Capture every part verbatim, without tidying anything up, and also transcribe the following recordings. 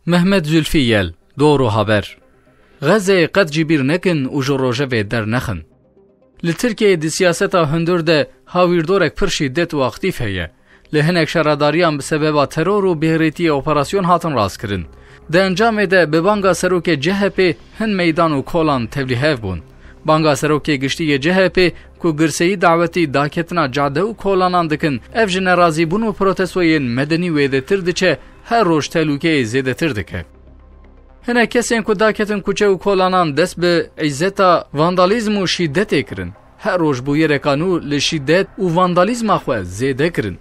Mehmet Zülfiyel, Doğru Haber. Xezeyê qet ji bîr nekin û ji rojevê dernexin. Li Tirkiyeyê di siyaseta hundir de hawîrdorek pir şîdet û aktîf heye. Li hinek şaredariyan bi sebeba teror û bêhrêtiyê operasyon hatin rastkirin. Di encamê de bi banga serokê C H P hin meydan û kolan tevlîhev bûn. Banga serokê giştî yê C H P ku girseyî dawetî daketina cade û kolanan dikin, ev ji nerazîbûn û protestoyên medenî wêdetir diçe, her roj telûkeyê zêdetir dike. Hinek kesên ku daketin kuçe û kolanan dest bi îzeta vandalîzm û şîdetê kirin, her roj bûyereka nû li şîdet û vandalîzma xwe zêde kirin.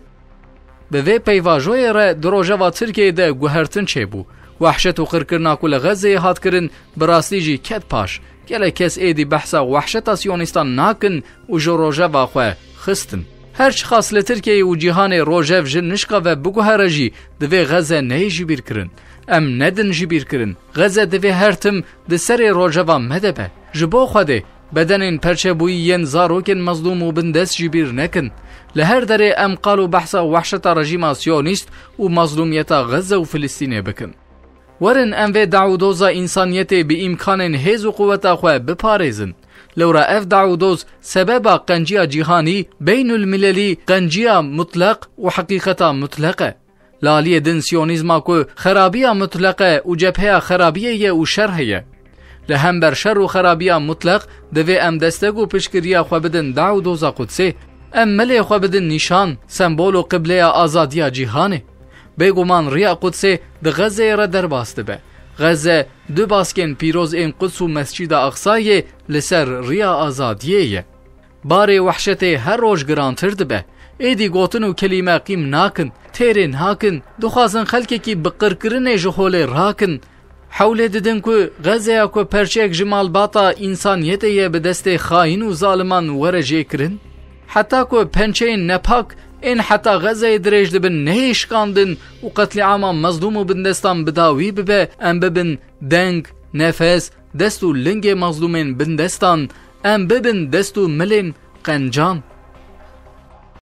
Bi vê peyvajoyê re di rojeva Tirkiyeyê de guhertin çêbû. Wehşet û qirkirina ku li Xezeyê hat kirin, bi rastî jî ket paş. Gelek kes êdî behsa wehşeta siyonîstan nakin û ji rojeva xwe xistin. Her çiqas li Tirkiyeyê û cîhanê rojev ji nişka ve biguhere jî, divê Xeze neyê ji bîr kirin. Em nedin ji bîr kirin. Xeze divê her tim di serê rojeva me de be. Ji bo Xwedê, bedenên perçebûyî yên zarokên mezlûm û bindest ji bîr nekin. Li her derê em qal û behsa wehşeta rejîma siyonîst û mezlûmiyeta Xeze û Filistînê bikin. Werin em vê dawdoza însaniyetê bi îmkanên hêz û quweta xwe biparêzin. Lewra ev dawdoz sebeba qenciya cîhanî, beynulmilelî, qenciya mutleq û heqîqeta mutleq e. Li aliyê din siyonîzma ku xerabiya mutleq e û cepheya xerabiyê ye û şer heye. Li hember şer û xerabiya mutleq divê em destek û piştgiriya xwe bidin dawdoza Qudsê. Em milê xwe bidin nîşan, sembol û qibleya azadiya cîhanê. Bêguman riya Qudsê di Xezeyê re derbas dibe. Xeze du baskên pîroz ên Quds û Mescîda Aqsayê li ser riya azadiyê ye. Barê wehşetê her roj girantir dibe. Êdî gotin û kelîme qîm nakin, têrê nakin, dixwazin xelkekî bi qirkirinê ji holê rakin. Hewlê didin ku Xezeya ku perçeyek ji malbata însaniyetê ye bi destê xayîn û zaliman were jêkirin. Heta ku pençeyên nepak ên heta Xezeyê dirêj dibin neyê şikandin û qetlîama mezlûm û bindestan bi dawî bibe, em bibin deng, nefes, dest û lingê mezlûmên bindestan, em bibin dest û milên qencan.